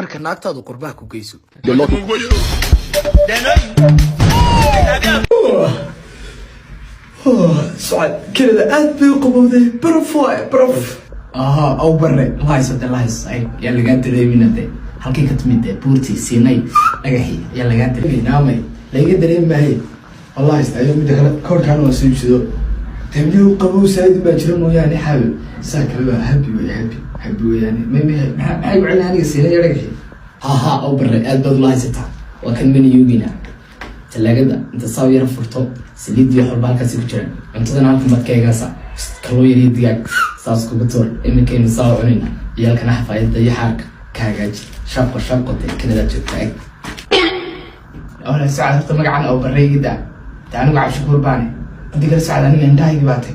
Marka naagtaadu qurbaha ku geyso. Socod Kanada aad bay u qabowday, baraf waay, baraf. Aha, aw bare lahayso de, lahayso. Ay, yaa lagaa dareemina de halkay ka timid de, buurtii Siinay, dhagaxii yaa lagaa dareemi naamay, Laga dareemi maaye wallahi. Ayo, midda kale koorkaan waa soo iibsado dee, qabow saaid baa jira mooyaane. Xaabi saa kale waa happy wey, happy happy weeyaane. May maxay ku celin aniga Siinay iyo dhagaxii? Haha, aw bare, aad baad ula haysataa. Waa kan menuyugina, talaagada inta saa yara furto, saliid iyo xolba halkaasi ku jiraan, cuntadana halkan baad ka eegaysaa. Kaloo yar iyo digaag saas kuga tuur, iminkaynu saa cunayna. Iyo halkana xafaayadda iyo xaarka ka hagaaji. Shaqo shaqo dee, Kanadaad joogta eg. Wala socod, horta magacan oo barreygida de, anigu Cabshakuur baane. Midda kale socod, aniga indhahaygii baa tay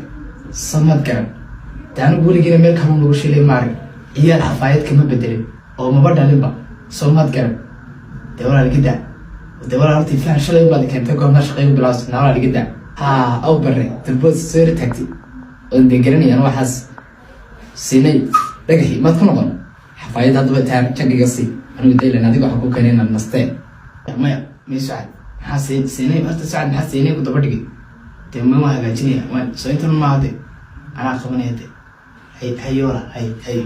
samad garan de. Anigu weligiina meel kaloo lagu shilay maarag, ciyaal xafaayad kama bedelin oo maba dhalinba, soo maad garan de. Walaal gida de, walaal horta ifahan, shalay baad keentay, goormaa shaqaygu bilaawsana? Walaal gida. Haa, aw bare, dalbood soo yara taagtay oon dee garanayaan waxaas Siinay dhagaxii maad ku noqon. Xafaayad haddaba taar jagiga sii, anigu daylan adiga waxaa ku keenay inaad nastee. Maya, may socod, maxaa siinay horta? Socod, maxaa siinay ku daba dhigay dee? Ma waan hagaajinaya, waan soo intan maaha de, anaa qabanaya de. Hay hay, walaal, hay hay.